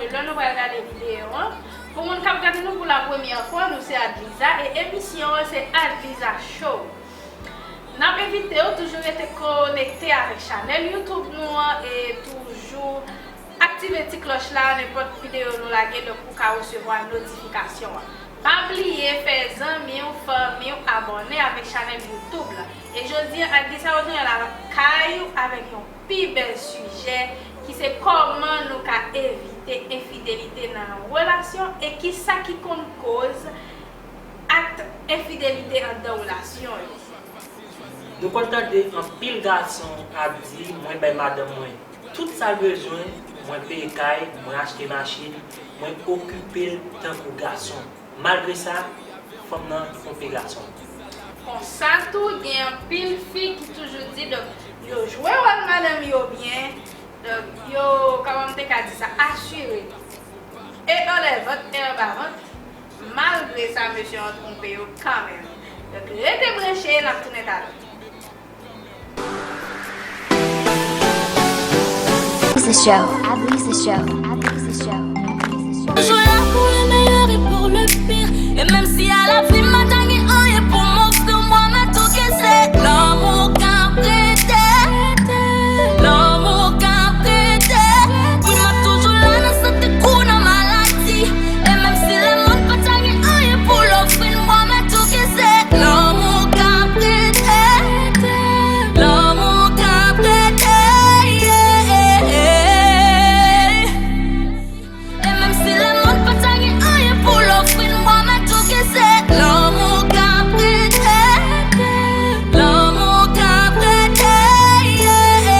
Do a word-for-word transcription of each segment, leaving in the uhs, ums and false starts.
Lè nou pral gade videyo an, pou moun k ap gade nou pou la premyè fwa, nou se Adliza e emisyon an se Adliza Show. N ap envite w toujou rete konekte avèk chanèl YouTube nou an e toujou aktive ti klòch la, nenpòt videyo nou lage, donk ou ka resevwa notifikasyon an. Pa bliye fè zanmi w, fanmi w abòne avèk chanèl YouTube la. E jodi a, Adliza Rosario la kay ou avèk yon pi bèl sijè ki se kòman nou ka evite enfidelite nan yon relasyon e kisa ki konn koz ak enfidelite anndan relasyon yo. Nou konn tande anpil gason ap di, "Mwen bay madanm mwen tout sa l bezwen, mwen peye kay, mwen achte machin, mwen okipe l tankou gason." Malgre sa, fanm nan twonpe gason. Konsa tou, gen anpil fi ki toujou di, donk, yo jwe wòl madanm yo byen, donk, yo, kòman m te ka di sa, asire. E anlè vant, e anba vant, malgre sa, mesye an twonpe yo kanmenm. Donk, rete branche, n ap tounen talè. Lisa Show, Lisa Show, Lisa Show. Toujours là pour le meilleur et pour le pire. Et même si à la fin, m pa ta gen anyen pou m ofri w, mwen, men tou ki se lanmou k ap rete. Lanmou k ap rete. Wi, m ap toujou la nan sante kou nan maladi. E menm si lemonn pa ta gen anyen pou l ofri n, mwen, men tou ki se lanmou k ap rete. Lanmou k ap rete, yeah. E menm si lemonn pa ta gen anyen pou l ofri n, mwen, men tou ki se lanmou k ap rete. Lanmou k ap rete, yeah.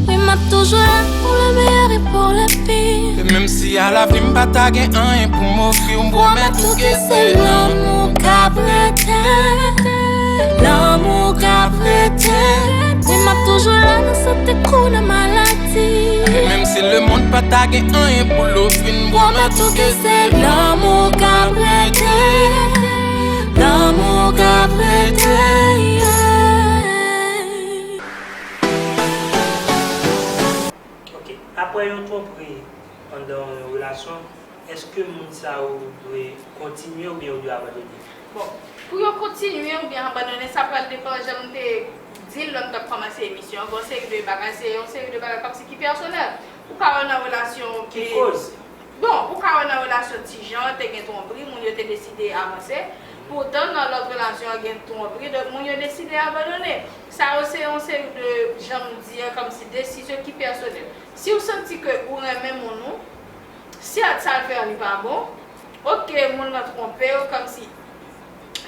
Wi, m ap toujou la pour le meilleur et pour le pire. E menm si a la fin m pa ta gen anyen pou m ofri w, m pwomèt ou ke se lanmou k ap rete. Lanmou k ap rete. Wi, m ap toujou la nan sante kou nan maladi. E menm si lemonn pa ta gen anyen pou l ofri n, m pwomèt ou ke se lanmou k ap rete. Lanmou k ap rete, yeah. Ok, apre yon twonpri anndan yon relasyon, èske moun sa yo dwe kontinye oubyen yo dwe abandone? Bon, pou yo kontinye oubyen abandone, sa pral depann jan m te di l lè m t ap kòmanse emisyon an. Gen yon seri de bagay, se yon seri de bagay kòmsi ki pèsonèl. Ou ka wè nan relasyon ki. Ki koz? Bon, ou ka wè nan relasyon ti jan, te gen twonpri, moun yo te deside avanse. Poutan, nan lòt relasyon an gen twonpri, donk moun yo deside abandone. Sa yo se yon seri de, jan m di an, kòmsi desizyon ki pèsonèl. Si w santi ke ou renmen moun ou, sèt, sa l fè an li pa bon, oke, moun nan twonpe w, kòmsi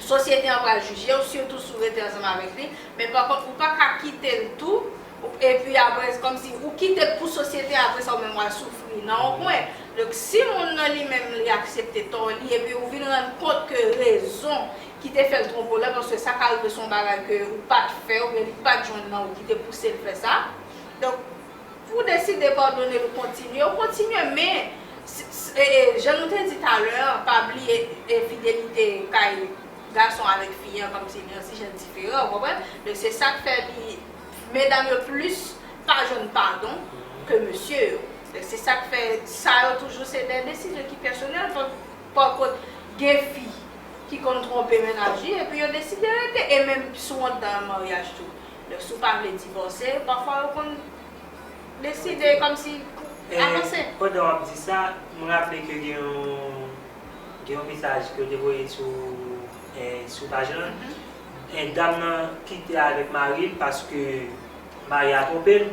sosyete an pral jije w, sitou si w rete ansanm avèk li, men pa kont, ou pa ka kite l tou, ou, epi apre, kòmsi ou kite l pou sosyete, apre sa, ou menm w al soufri nan yon kwen. Donk, si moun nan li menm, li aksepte tò li, epi ou vin rann kont ke rezon ki te fè l twonpe w la, paske sa ka rive se yon bagay ke ou pa t fè, oubyen li pa t jwenn nan ou ki te pouse l fè sa. Donk, pou w deside padone l, ou kontinye, ou kontinye, men s- s- e- e, jan nou te di talè a, pa bliye enfidelite kay gason avèk fi an, kòmsi li yon ti jan diferan, ou konprann? Donk, se sa k fè li, medam yo plis pa jwenn padon ke mesye yo. Donk, se sa k fè sa yo toujou se de desizyon ki pèsonèl, pa- pa kont gen fi ki konn twonpe mennaj li, epi yo deside rete, e menm si w anndan maryaj tou. Donk, si w pa vle divòse, pafwa yo konn deside kòmsi avanse. Pandan w ap di sa, m raple ke gen yon, gen yon mesaj ke w te voye sou, eh, sou paj lan. Eh, dam nan kite avèk mari l paske mari a twonpe l,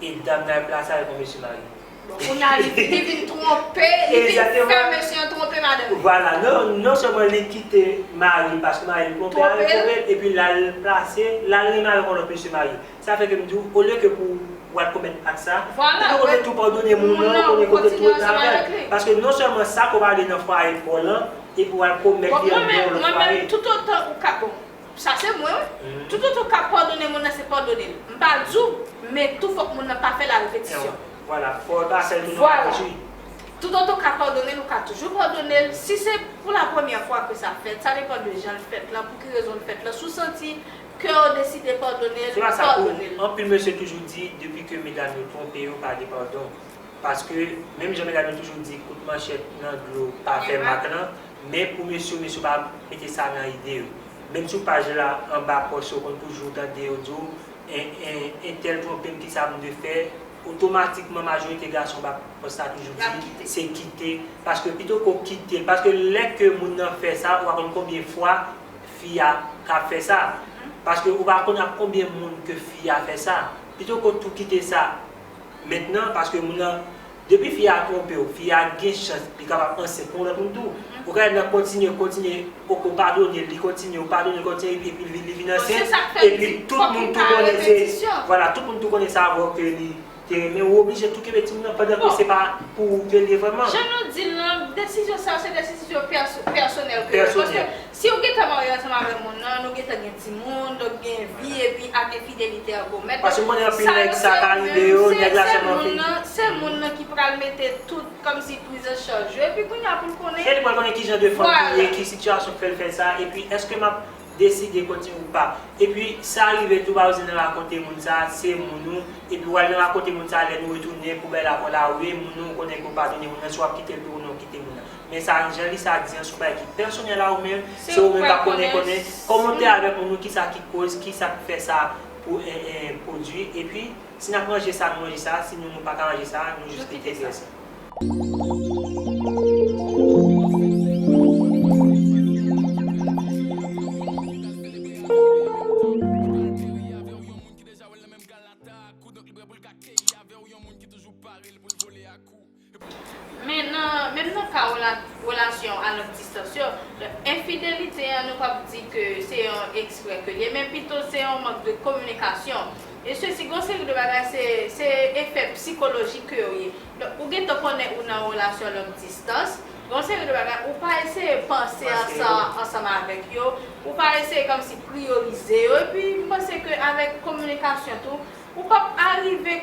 e dam nan replase avèk yon mesye marye. Bon, kounye a, li, li vin twonpe, li vin fè mesye an twonpe madanm li. Vwala, non, non sèlman li kite mari l paske mari l twonpe avèk, twonpe l, epi l al plase, l al renmen avèk yon lòt mesye marye. Sa fè ke m di w, olye ke pou w al komèt ak sa, ou te dwe tou padone moun nan, ou konnen kote l twonpe avè l. Paske non sèlman sa ke w pa vle nan fwaye pa w lan, epi w al komèt li anndan yon lòt fwaye. Bon, mwen menm, mwen menm, toutotan ou ka, bon, sa se mwen, wi. Toutotan w ka padone moun nan, se padone l. M pa di w, men tou fòk moun nan pa fè la repetisyon. Vwala, fò w pa fè l tou nan la konstwi. Toutotan w ka padone l, ou ka toujou padone l. Si se pou la premyè fwa ke sa fèt, sa depann de jan l fèt lan, pou ki rezon l fèt lan. Si w santi ke w deside padone l, Se pa sa, padone l. Anpil mesye toujou di, depi ke medam yo twonpe yo, pa gen padon. Paske, menm jan medam yo toujou di, kout manchèt nan dlo pa fè mak lan, men pou mesye, mesye pa mete sa nan ide yo. Menm sou paj la, anba pòs yo, konn toujou tande yo di w, entèl twonpe m, kisa m dwe fè? Otomatikman, majorite gason anba pòs la toujou di se kite. Paske pito ke w kite l, paske lè ke moun nan fè sa, ou pa konn konbyen fwa fi a ka fè sa. Paske ou pa konn ak konbyen moun ke fi a fè sa. Pito ke w tou kite sa mentnan, paske moun nan, depi fi a twonpe w, fi a gen chans li kapab ansent pou yon lòt moun tou. Ou ka nan kontinye, kontinye, ou padone l, li kontinye, ou padone l, kontinye, epi li vin ansent, epi tout moun tou konnen se, vwala, tout moun tou konnen se avè w ke li te renmen, ou oblije tou kenbe timoun nan pandan ke se pa pou ou ke l ye vrèman. Jan nou di l lan, desizyon sa yo se desizyon pèsonèl ke yo pran. Paske si ou gentan marye ansanm avèk moun nan, nou gentan gen timoun, donk gen vi, epi ak enfidelite an komèt. Paske m konnen anpil nèg sa ka rive yo, nèg la sèlman fin. Se moun nan ki pral mete tout kòmsi priz an chaj yo, epi kounye a pou l konnen. Se li pral konnen ki jan de fanm ki ye, ki sitiyasyon k fè l fè sa, epi èske m ap deside kontinye ou pa. Epi sa rive tou, pa bezwen nan rakonte moun sa, se moun ou, epi w al nan rakonte moun sa, lè nou retounen pou bay rapò la, wi, moun ou, ou konnen ke w padone moun nan, si w ap kite l tou ou non, kite moun nan. Men sa, jan Lisa di an, se yon bagay ki pèsonèl a ou menm, se ou menm k ap konnen, konnen, kòmante avèk moun ou, kisa ki koz, kisa k fè sa pou, en, en, pwodui, epi si n ap ranje sa, nou ranje sa, si nou, nou pa ka ranje sa, nou jis kite sa. Men nan, menm nan ka relasyon a long distans yo, enfidelite an, nou p ap di ke se yon eksprè ke l ye, men pito se yon mank de kominikasyon. E sesi, gen yon seri de bagay, se, se efè sikolojik ke yo ye. Donk, ou gentan konnen ou nan yon relasyon long distans, gen yon seri de bagay, ou pa eseye panse ansanm, ansanm avèk yo, ou pa eseye kòmsi priyorize yo, epi m panse ke avèk kominikasyon tou, ou p ap arive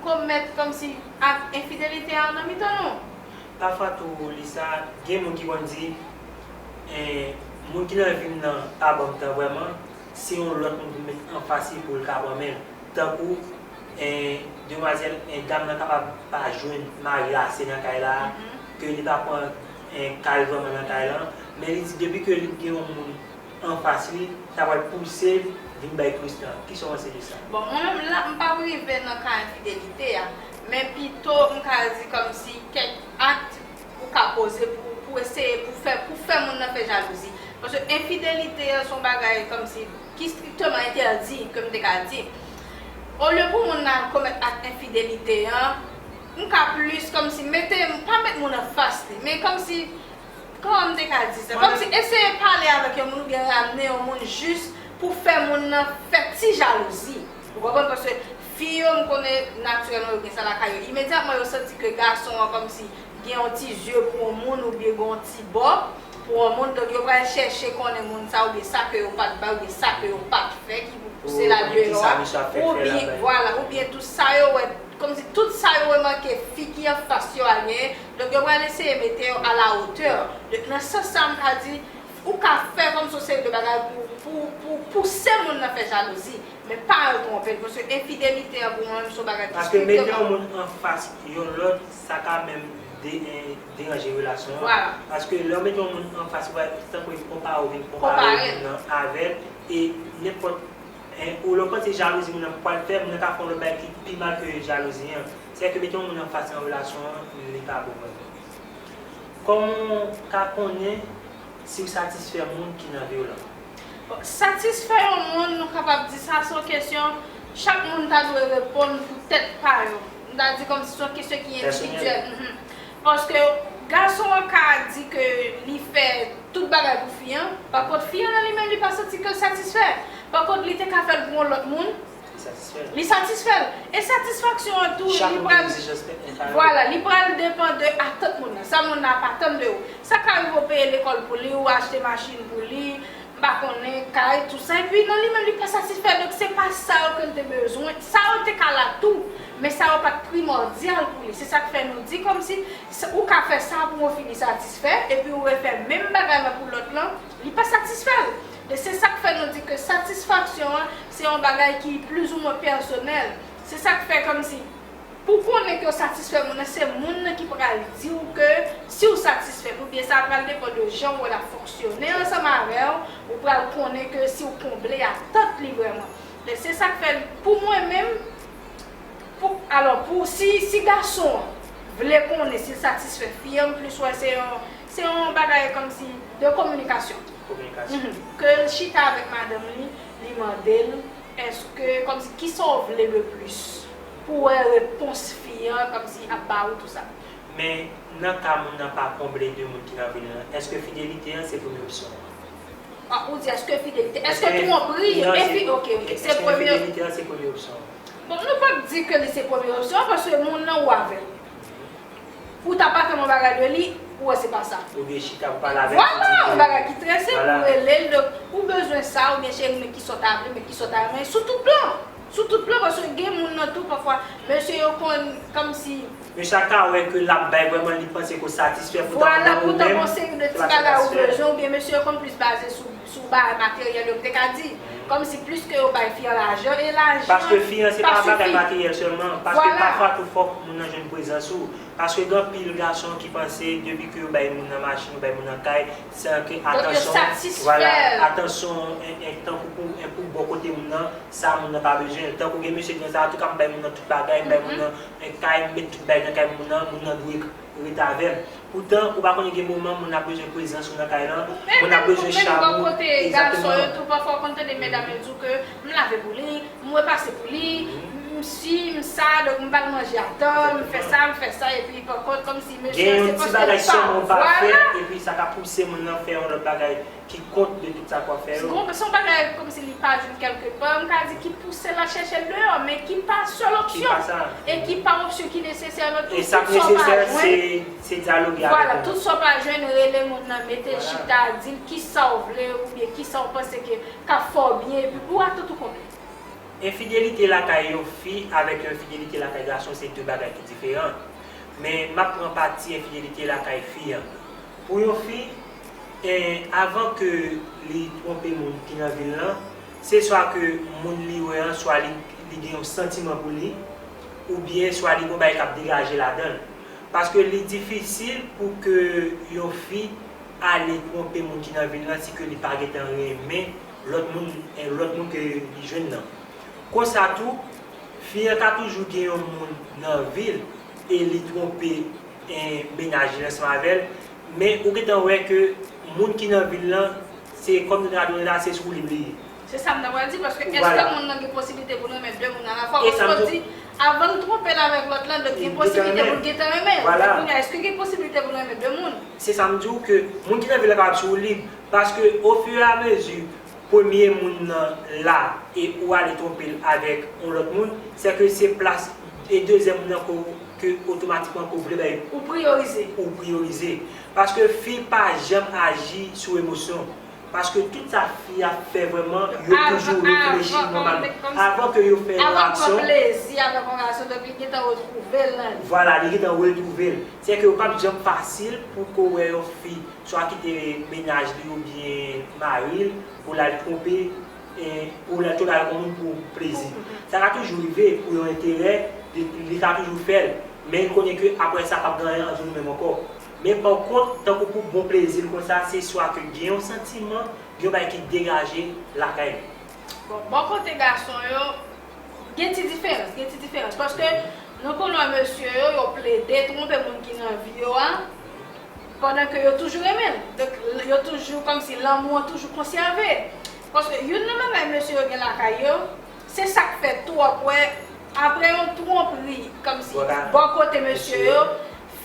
komèt kòmsi ak enfidelite a nan mitan nou. Pafwa tou, Lisa, gen moun ki konn di, en, moun ki nan vi m nan pa ban m tan vrèman, se yon lòt moun pou m met anfas li pou l ka pran men l. Tankou, en, demwazèl, en, dam nan kapab pa jwenn mari ase nan kay la, ke li pa pran, en, kay vrèman nan kay lan, men li di depi ke li gen yon moun anfas li, sa pral pouse l vin bay Kris lan. Kisa w panse de sa? Bon, mwen menm la, m p ap rive nan ka enfidelite a, men pito m ka di kòmsi kèk ak ou ka poze pou, pou eseye, pou fè, pou fè moun nan fè jalouzi. Paske enfidelite an se yon bagay kòmsi ki strikteman entèdi, ke m te ka di. Olye pou moun nan komèt ak enfidelite an, m ka plis kòmsi mete, pa met moun anfas li, men kòmsi Kòman m te ka di sa? Kòmsi eseye pale avèk yon moun oubyen ramne yon moun jis pou fè moun nan fè ti jalouzi. Ou konprann? Paske fi yo, m konnen natirèlman yo gen sa lakay yo. Imedyatman yo santi ke gason an kòmsi gen yon ti zye pou yon moun oubyen gen yon ti bò pou yon moun, donk yo pral chèche konnen moun sa oubyen sa ke yo pa t bay oubyen sa ke yo pa t fè ki pou pouse l al deyò a. Oubyen, vwala, oubyen tou sa yo wè Kòmsi tout sa yo remake fi ki anfas yo a genyen, donk yo pral eseye mete yo a la hauteur. Donk nan sans sa m ka di, ou ka fè kòmsi yon seri de bagay pou, pou, pou pouse moun nan fè jalouzi, men pa al twonpe l, paske enfidelite an pou mwen menm se yon bagay ki strikteman. Paske mete yon moun anfas yon lòt, sa ka menm de, deranje relasyon an. Paske lè w mete yon moun anfas ou, tankou w konpare, w vin konpare moun nan avè l, e nenpòt En, ou lè w panse jalouzi moun nan pral fè, moun nan ka fè yon lòt bagay ki pi mal ke jalouzi an. Sèke mete yon moun anfas nan relasyon an, li pa bon vrèman. Kòman w ka konnen si w satisfè moun ki nan vi w lan? Bon, satisfè yon moun, nou kapab di sa se yon kesyon chak moun ta dwe reponn pou tèt pa yo. M ta di kòmsi se yon kesyon ki endividyèl. Paske gason an ka di ke li fè tout bagay pou fi an, pakont fi an nan li menm li pa santi ke l satisfè. Pakont li te ka fè l pou yon lòt moun, li satisfè l. E satisfaksyon an tou, li pral, vwala, li pral depann de atant moun nan, sa moun nan ap atann de ou. Sa ka rive w peye lekòl pou li, ou achte machin pou li, m pa konnen, kay, tou sa, epi nan li menm li pa satisfè, donk se pa sa yo ke l te bezwen, sa yo te ka la tou, Men sa yo pa t primòdyal pou li. Se sa k fè nou di kòmsi sa- ou ka fè sa pou yon fi li satisfè, epi ou refè menm bagay la pou lòt lan, li pa satisfè l. E se sa k fè nou di ke satisfaksyon an, se yon bagay ki plizoumwen pèsonèl. Se sa k fè kòmsi pou konnen ke w satisfè moun nan, se moun nan ki pral di w ke si w satisfè l, oubyen sa pral depann de jan w wè l ap fonksyone ansanm avè w, ou pral konnen ke si w konble atant li vrèman. Men se sa k fè, pou mwen menm, pou, alò, pou, si, si gason an vle konnen si l satisfè fi an, m plis wè se yon, se yon bagay kòmsi de kominikasyon. Kominikasyon. Mhm. Ke l chita avèk madanm li, li mande l, èske, kòmsi, kisa w vle le plis? Pou wè repons fi an, kòmsi, ap ba ou tou sa. Men, nan ka moun nan pa konble de moun ki nan vi l lan, èske fidelite an se premye opsyon an? Ah, ou di, èske fidelite, èske twonpri, non, e fi, ok, ok, se premye. Èske fidelite an se premye opsyon an? Bon, nou p ap di ke li se premye opsyon an, paske moun nan ou avè l. Ou ta pa fè yon bagay de li, ou wè se pa sa. Oubyen chita pou pale avè l. Vwala, yon bagay ki trè senp, ou rele l, donk, ou bezwen sa, oubyen cheri, men kisa w ta vle, men kisa w ta renmen, sou tout plan. Sou tout plan, paske gen moun nan tou, pafwa, mesye yo konn, kòmsi, mesye a ka wè ke l ap bay vrèman, li panse ke w satisfè pou tan pou ou menm, se pa satisfè. Vwala, poutan gon seri de ti bagay ou bezwen, oubyen mesye yo konn plis baze sou, sou bagay materyèl yo, m te ka di. Kòmsi plis ke yo bay fi an lajan, e lajan pa sifi. Paske fi an, se pa bagay materyèl sèlman, paske pafwa tou fòk moun nan jwenn prezans ou. Paske gen anpil gason ki panse depi ke yo bay moun nan machin, yo bay moun nan kay, se anke atansyon, vwala, atansyon, en, en, tankou pou, en, pou bò kote moun nan, sa moun nan pa bezwen l. Tankou gen mesye ki nan sa, antouka m bay moun nan tout bagay, m bay moun nan, en, kay, m met tout bagay nan kay moun nan, moun nan dwe ret avè m. Poutan, ou pa konnen gen moman moun ap bezwen prezans ou nan kay lan, moun ap bezwen chamo, egzakteman. Menm bò kote gason yo tou, pafwa w konn tande medam yo di w ke m lave pou li, m repase pou li, m si, m sa, donk m ba l manje a tan, m fè sa, m fè sa, epi pankòt, kòmsi mesye an se paske li pa, vwala. Gen yon ti bagay sèlman ou pa fè, epi sa ka pouse moun nan fè yon lòt bagay ki kont de tout sa ke w ap fè yo. Se yon, se yon bagay kòmsi li pa jwenn kèlke pa, m ka di ki pouse l al chèche l deyò, men ki pa sèl opsyon. Ki pa sa. E ki pa opsyon ki nesesè non tou. E sa k nesesè, se, se dyaloge avèk moun. Vwala, tout sa w pa jwenn, rele moun nan, mete chita, di l kisa w vle, oubyen kisa w panse ke k ap fè w byen, epi pou atant ou konpli. Enfidelite lakay yon fi avèk yon enfidelite lakay gason se de bagay ki diferan. Men m ap pran pati enfidelite lakay fi an. Pou yon fi, eh, avan ke li twonpe moun ki nan vi l lan, se swa ke moun li wè an, swa li, li gen yon santiman pou li, oubyen swa li gen yon bagay k ap degaje ladan l. Paske li difisil pou ke yon fi ale twonpe moun ki nan vi l lan si ke li pa gentan renmen lòt moun, eh, lòt moun ke li jwenn nan. Konsa tou, fi an ka toujou gen yon moun nan vi l e li twonpe, eh, mennaj li ansanm avè l, men ou gentan wè ke moun ki nan vi l lan, se kòm nou ta di la, se sou lib li ye. Se sa m ta pral di, paske èske moun nan gen posiblite pou l renmen de moun alafwa? Paske w di, avan l twonpe l avèk lòt lan, donk gen posiblite pou l gentan renmen l. Men kounye a, èske gen posiblite pou l renmen de moun? Se sa m di w ke moun ki nan vi l lan kapab sou lib, paske au fur et à mesure premye moun nan la e ou ale twonpe l avèk yon lòt moun, se ke se plas e dezyèm moun nan ke, ke otomatikman ke w vle bay. Ou priyorize. Ou priyorize. Paske fi pa janm aji sou emosyon. Paske tout sa fi ap fè vrèman, yo toujou reflechi nòmalman. Avan ke yo fè yon aksyon. Avan pran plezi avèk yon gason, donk li gentan retwouve l nan li. Vwala, li gentan retwouve l. Se ke yo p ap janm fasil pou ke w wè yon fi swa kite mennaj li oubyen mari l pou l al twonpe, eh, pou l al twonpe avèk yon moun pou plezi. Sa ka toujou rive pou yon enterè, li, li ka toujou fè l. Men l konnen ke apre sa p ap gen anyen ant nou menm ankò. Men pa kont, tankou pou bon plezi l konsa, se swa ke gen yon santiman, gen yon bagay ki degaje lakay li. Bon, bò kote gason yo, gen ti diferans, gen ti diferans. Paske nou konn wè mesye yo, yo plede twonpe moun ki nan vi yo a, pandan ke yo toujou renmen l. Donk, yo toujou, kòmsi lanmou an toujou konsève. Paske youn nan bagay mesye yo gen lakay yo, se sa k fè tou w ap wè, apre yon twonpri, kòmsi bò kote mesye yo,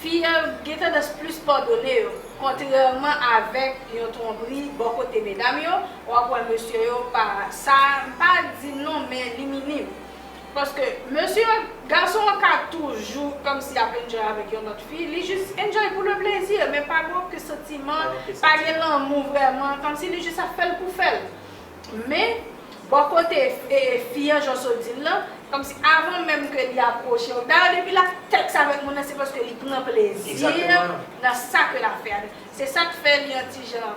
fi an gen tandans plis padone yo, kontrèman avèk yon twonpri bò kote medam yo, w ap wè mesye yo pa, sa, m pa di non, men li minim. Paske mesye, gason an ka toujou kòmsi ap enjoy avèk yon lòt fi, li jis enjoy pou le plezi, men pa gen okenn santiman, pa gen lanmou vrèman, kòmsi li jis ap fè l pou fè l. Men, bò kote, e, e, fi an, jan w sot di l lan, Kòmsi avan menm ke li apwoche w. Dayè, depi l ap tèks avèk moun nan, se paske li pran plezi nan sa ke l ap fè a. Se sa k fè li yon ti jan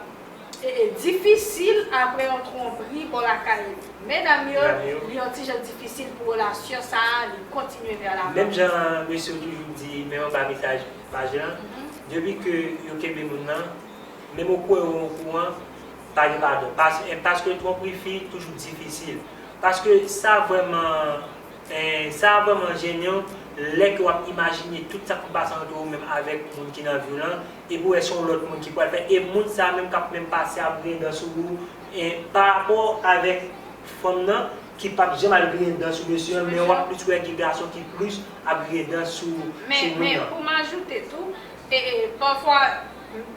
e, e, difisil apre yon twonpri bò lakay medam yo, li yon ti jan difisil pou relasyon sa a, li kontinye vè lavan. Menm jan mesye yo toujou di, men yon ba mesaj paj lan, depi ke yo kenbe moun nan, menm ou kwè ou okouran, pa gen padon. Pas, paske twonpri fi toujou difisil. Paske sa vrèman, eh, sa vrèman jennen w, lè ke w ap imajine tout sa k pase ant ou menm avèk moun ki nan vi w lan, epi w wè se yon lòt moun ki pral fè, e moun sa menm k ap menm pase ap griyen dan sou ou, eh, pa rapò avèk fanm nan, ki p ap janm al griyen dan sou mesye an, men w ap plis wè gen gason ki plis ap griyen dan sou, sou moun nan. Men, men, pou m ajoute tou, e, e, pafwa,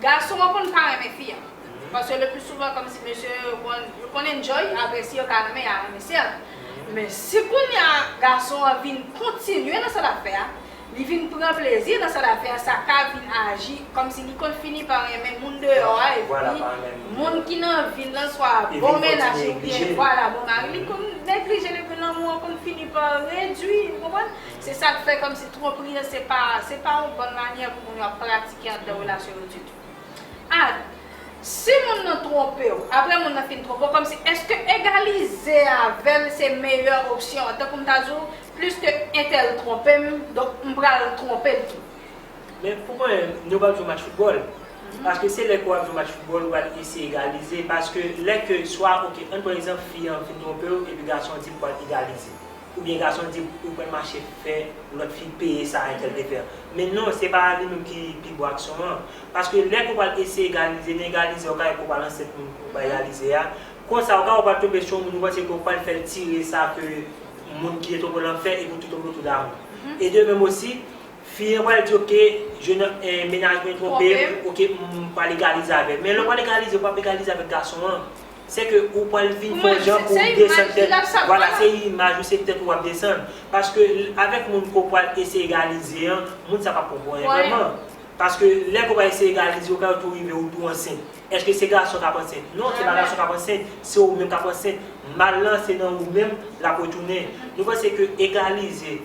gason an konn pa renmen fi an. Paske le pli souvan, kòmsi mesye yo konn, yo konn enjoy, apre si yo ka renmen, y a renmen sè l. Men si kounye a gason an vin kontinye nan sa l ap fè a, li vin pran plezi nan sa l ap fè a, sa ka vin aji kòmsi li konn fini pa renmen moun deyò a, epi moun ki nan vi l lan, swa bon mennaj oubyen, vwala, bon mari, li konn neglije l, epi lanmou an konn fini pa redui, ou konprann? Se sa k fè kòmsi twonpri an, se pa, se pa yon bòn manyè pou moun yo ap pratike anndan relasyon yo ditou. Ad, si moun nan twonpe w, apre moun nan fin twonpe w, kòmsi, èske egalize avè l se meyè opsyon an? Tankou m ta di w, plis ke entèl twonpe m, donk m pral twonpe l tou. Men pou mwen, nou pral jwe match foutbòl. Paske se lè ke w ap jwe match foutbòl, ou pral eseye egalize. Paske lè ke swa, oke, ann pran egzanp, fi an fin twonpe w, epi gason an di l pral egalize. Oubyen gason di, ou pral mache fè lòt fi peye sa entèl te fè an. Men non, se pa li menm ki pi bon aksyon an. Paske lè ke w pral eseye egalize, nan egalize, ou ka wè ke w pral ansent moun ke w pral egalize a. Konsa, ou ka wè w pral tonbe sou yon moun, ou panse ke w pral fè l tire sa ke moun ki te twonpe w lan fè, epi w tou tonbe w tou damou. E de menm osi, fi an pral di, oke, jèn, eh, mennaj mwen twonpe m, oke, m pral egalize avè l. Men lè w pral egalize, ou p ap egalize avèk gason an. Se ke ou pral vin fè yon jan pou w desann tèt. Vwala, se imaj ou, se tèt ou w ap desann. Paske avèk moun ke w pral eseye egalize an, moun sa p ap konprann vrèman. Paske lè ke w pral eseye egalize, ou ka tou rive ou tou ansent. Èske se gason k ap ansent? Non, se pa gason k ap ansent, se ou menm k ap ansent. Mal lan, se nan ou menm l ap retounen. Nou panse ke egalize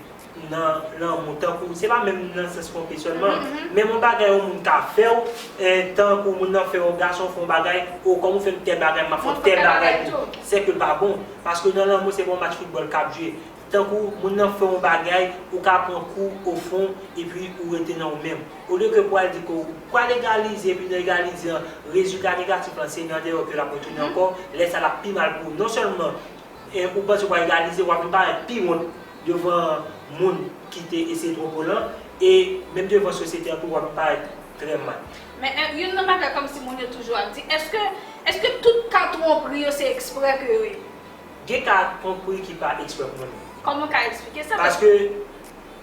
nan lanmou, tankou, se pa menm nan sans twonpe sèlman, menm yon bagay yon moun ka fè w, eh, tankou moun nan fè yon gason fè yon bagay, o, kòm ou fè m tèl bagay, m ap fè w tèl bagay tou. Se ke l pa bon. Paske nan lanmou, se pa yon match foutbòl k ap jwe. Tankou moun nan fè yon bagay, ou ka pran kou o fon, epi ou rete nan ou menm. Olye ke pral di ke ou pral egalize, epi nan egalize an, rezilta negatif lan, se nan deyò ke l ap retounen ankò, lè sa l ap pi mal pou ou. Non sèlman, e, ou panse w pral egalize, w ap vin parèt pi wont devan moun ki te eseye twonpe w lan, e menm devan sosyete an tou, w ap vin parèt trè mal. Men, e, youn nan bagay kòmsi moun yo toujou ap di, èske, èske tout ka twonpri yo se eksprè ke yo ye? Gen ka twonpri ki pa eksprè pou mwen menm. Kòman w ka eksplike sa? Paske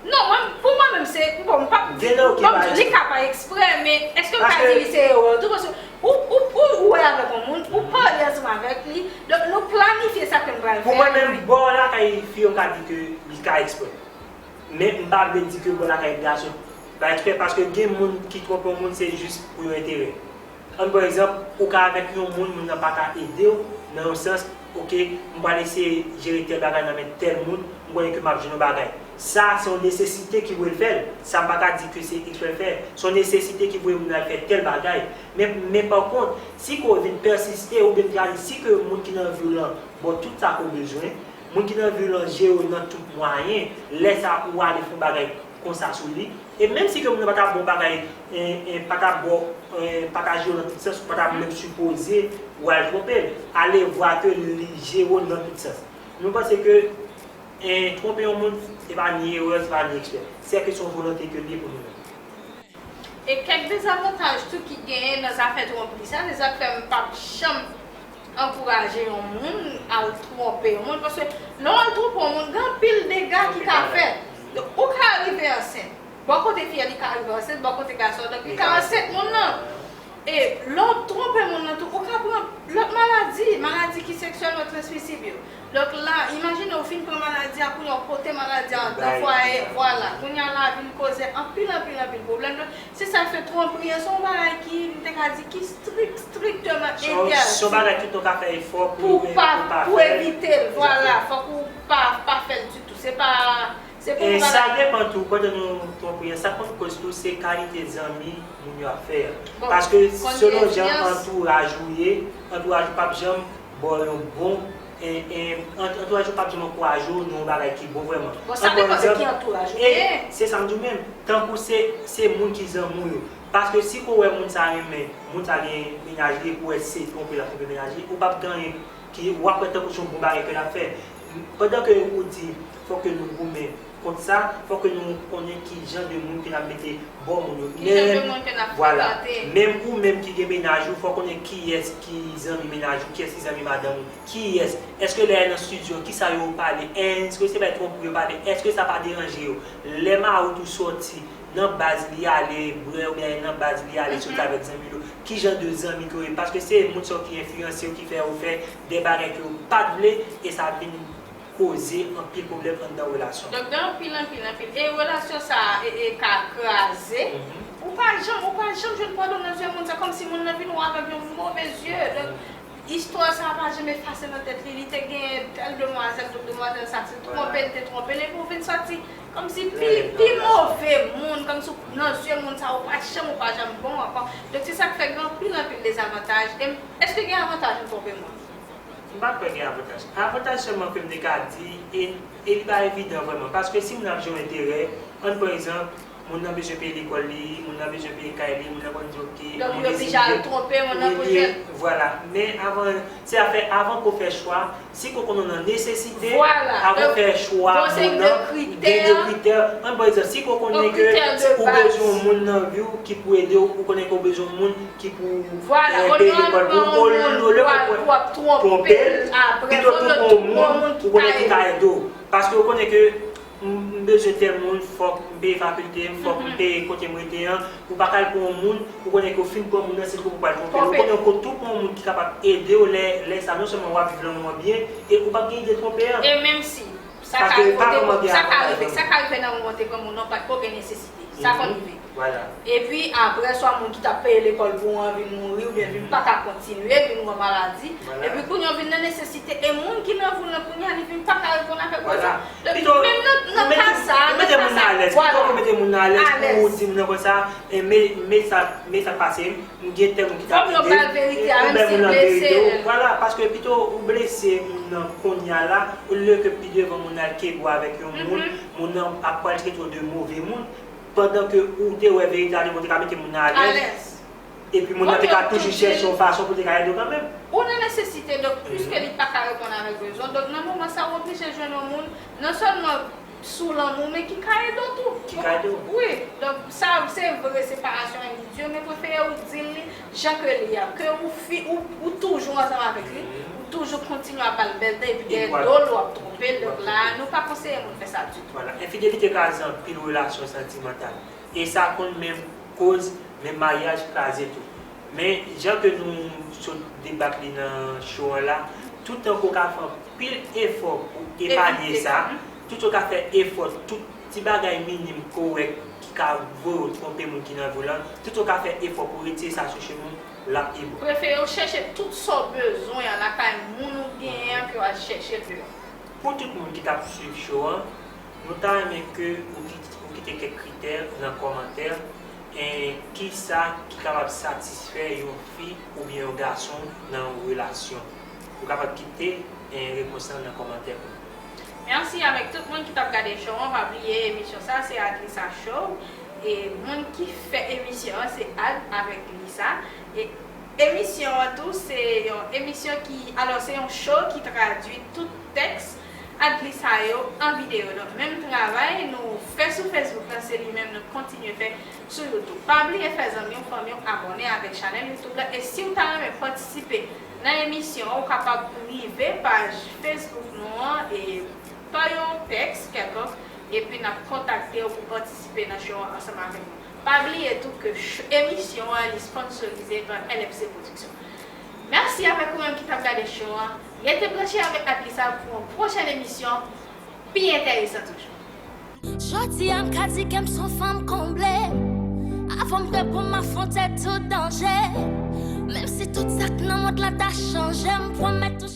Non, mwen, pou mwen menm, se, bon, m p ap di, gen nan yo ki pa eksprè. Li ka pa eksprè, men èske m ka di li se erè tou? Paske ou, ou, ou, ou wè avèk yon moun, ou pale ansanm avèk li, donk nou planifye sa ke n pral fè. Pou mwen menm, bò lakay fi yo, m ka di ke li ka eksprè. Men m pa vle di ke bò lakay gason pa eksprè, paske gen moun ki twonpe yon moun, se jis pou yon enterè. Ann pran egzanp, ou ka avèk yon moun, moun nan pa ka ede w nan yon sans, oke, m pral eseye jere tèl bagay nan men tèl moun, m konnen ke m ap jwenn yon bagay. Sa, se yon nesesite ki voye l fè l. Sa, m pa ka di ke se eksprè l fè. Se yon nesesite ki voye moun nan al fè tèl bagay. Men, men pa kont, si ke w vin pèsiste oubyen m ta di, si ke moun ki nan vi w lan ba w tout sa ke w bezwen, moun ki nan vi w lan jere w nan tout mwayen, lè sa ou ale fè yon bagay konsa sou li. E menm si ke moun nan pa ta bon bagay, e, e, pa ta bon, e, pa ta jere w nan tout sans, ou pa ta menm sipoze w al twonpe l. Ale vwa ke li jere w nan tout sans. Nou panse ke, e, twonpe yon moun, se pa ni erè, se pa ni eksprè. Se kesyon volonte ke l ye pou nou menm. E kèk dezavantaj tou ki genyen nan zafè twonpri sa, se sa k fè m p ap janm ankouraje yon moun al twonpe yon moun, paske lè w al twonpe yon moun, gen anpil dega ki ka fèt. Donk, ou ka rive ansent. Bò kote fi a, li ka rive ansent, bò kote gason an, donk li ka ansent moun nan. E lè w twonpe moun nan tou, ou ka pran lòt maladi, maladi ki seksyèlman transmisib yo. Donk la, imajine w fin pran maladi a, kounye a w pote maladi a anndan fwaye, vwala. Kounye a la vin koze anpil, anpil, anpil pwoblèm. Donk, se sa k fè twonpri an, se yon bagay ki, m te ka di, ki strik, strikteman entèdi. Se yon bagay tout nou ka fè efò pou, pou pa, pou pa fè l. Pou evite l, vwala. Fòk ou pa, pa fè l ditou. Se pa, se pou nou pa. E sa depann tou, pandan nou twonpe a, sa konn koz tou se kalite zanmi moun yo ap fè a. Paske selon jan antouraj ou ye, antouraj ou p ap janm ba w yon bon, e, e, ant-, antouraj ou p ap janm ankouraje w nan yon bagay ki bon vrèman. Bon, sa depann se ki antouraj ou genyen. Se sa m di w menm. Tankou se, se moun ki zanmi w yo. Paske si ke w wè moun sa renmen, moun sa gen mennaj li, epi w wè se twonpe l ap twonpe mennaj li, ou p ap gen anyen ki, w ap wè tankou se yon bon bagay ke l ap fè. Pandan ke ou di, fòk ke nou goumen kont sa, fòk ke nou konnen ki jan de moun ke n ap mete bò moun yo. Ki jan de moun ke n ap frekante. Menm ou menm ki gen mennaj ou, fòk konnen kiyès ki zanmi mennaj ou, kiyès ki zanmi madanm ou, kiyès. Èske lè y al nan estidyo, kisa yo pale? Èske se bay twonp yo pale? Èske sa pa deranje yo? Lè mari w tou sòti, nan baz li ale bwè oubyen nan baz li ale soti avèk zanmi l yo, ki jan de zanmi ke w ye? Paske se moun sa yo ki enfliyanse w, ki fè yo fè de bagay ke yo pa t vle, e sa vin koze anpil pwoblèm anndan relasyon. Donk, gen anpil, anpil, anpil. E relasyon sa a, e, e ka kraze. Ou pa janm, ou pa janm jwenn padon nan zye moun sa, kòmsi moun nan vin wè w avèk yon move zye. Donk, istwa sa a pa janm efase nan tèt li. Li te genyen tèl demwazèl, donk demwazèl sa a te twonpe l, te twonpe l, epi w vin sòti kòmsi pi, pi move moun, kòmsi w, nan zye moun sa a, ou pa janm, ou pa janm bon ankò. Donk, se sa k fè gen anpil, anpil dezavantaj. E m, èske gen avantaj nan twonpe moun? M pa kwè gen avantaj. Avantaj sèlman ke m te ka di, e, e li pa evidan vrèman. Paske si moun ap jwe yon enterè, ann pran egzanp, moun nan bezwen peye lekòl li, moun nan bezwen peye kay li, moun nan konn di, oke, donk, li oblije al twonpe moun nan pou jwenn. Vwala. Men avan, se afè, avan ke w fè chwa, si ke w konnen w nan nesesite, avan w fè chwa moun nan, gen de kritè. Ann pran egzanp, si ke w konnen ke ou bezwen yon moun nan vi w ki pou ede w, ou konnen ke w bezwen yon moun ki pou, e, peye lekòl pou ou, olye w pran yon moun pou w ap twonpe l, pito tou pran yon moun ou konnen ki ka ede w. Paske ou konnen ke m, m bezwen tèl moun, fòk m peye fakilte m, fòk m peye kote m rete an. Ou pa ka al pran yon moun, ou konnen ke w fin pran moun nan, se tou pou w al twonpe l. Ou konnen ke w tou pran yon moun ki kapab ede w lè, lè sa, non sèlman w ap viv lanmou an byen, e ou p ap gen ide twonpe an. E menm si, sa ka rive, sa ka rive nan moman w te pran moun nan, pa t ko gen nesesite. Sa konn rive. Vwala. Epi, apre, swa moun ki t ap peye lekòl pou ou an vin mouri, oubyen vin pa ka kontinye, vin pran maladi. Epi, kounye a w vin nan nesesite, e moun ki nan vi w lan kounye a, li vin pa ka reponn avèk ou. Donk, menm nan, nan ka sa a, nan ka sa a, vwala. Pito w mete moun nan alèz, pou w di moun nan konsa, e men, men sa, men sa k pase m, m gen tèl moun ki t ap ede m, oubyen moun nan blese m. Vwala, paske pito ou blese moun nan kounye a la, olye ke pi devan moun nan al kebou avèk yon moun, moun nan ap pral trete w de move moun, pandan ke ou te wè verite a, li te ka mete moun nan alèz. Epi moun nan te ka toujou chèche yon fason pou te ka ede w kanmenm. Ou nan nesesite, donk, piske li pa ka reponn avèk bezwen w, donk, nan moman sa a, ou oblije jwenn yon moun, non sèlman sou lanmou, men ki ka ede w tou. Ki ka ede w. Wi, donk, sa, se vre, separasyon an li di, men prefere ou di l li jan ke li ye a, ke ou fi, ou, ou toujou ansanm avèk li, ou toujou kontinye ap ba l bèl tan, epi dèyè do l, w ap twonpe l, donk la, nou pa konseye moun fè sa ditou. Vwala, enfidelite kraze anpil relasyon santimantal. E sa konn menm koz menm maryaj kraze tou. Men, jan ke nou sot debat li nan show an la, toutan ke w ka fè anpil efò pou epanye sa, toutan w ka fè efò, tout ti bagay minim ke w wè ki ka voye w twonpe moun ki nan vi w lan, toutan w ka fè efò pou retire sa sou chemen w, l ap ede w. Prefere w chèche tout sa w bezwen an lakay moun ou genyen an ke w al chèche l deyò. Pou tout moun ki t ap swiv show an, nou ta renmen ke ou ki-, ou kite kèk kritè nan kòmantè, e kisa ki kapab satisfè yon fi oubyen yon gason nan yon relasyon. Ou kapab kite, e, repons lan nan kòmantè pou nou. Mèsi avèk tout moun ki t ap gade show an. Pa bliye emisyon sa se Adlisa Show. E moun ki fè emisyon an se Ad avèk Lisa. E emisyon an tou, se yon emisyon ki, alò, se yon show ki tradui tout tèks Adlisa yo an videyo. Donk, menm travay nou fè sou Facebook lan, se li menm nou kontinye fè sou YouTube. Pa bliye fè zanmi w, fanmi w abòne avèk chanèl YouTube la. E si w ta renmen patisipe nan emisyon an, ou kapab rive paj Facebook nou an e pa yon tèks kèlkonk, epi n ap kontakte w pou patisipe nan show an ansanm avèk nou. Pa bliye tou ke ch-, emisyon an li sponsorize pa L F C Production. Mèsi avèk ou menm ki t ap gade show an. Rete branche avèk Adlisa pou yon pwochèn emisyon pi enteresan toujou. Jodi a m ka di ke m s on fanm konble. Avan m te bon, m afwonte tout danje. Menm si tout sa k nan mond lan ta chanje, m pwomèt ou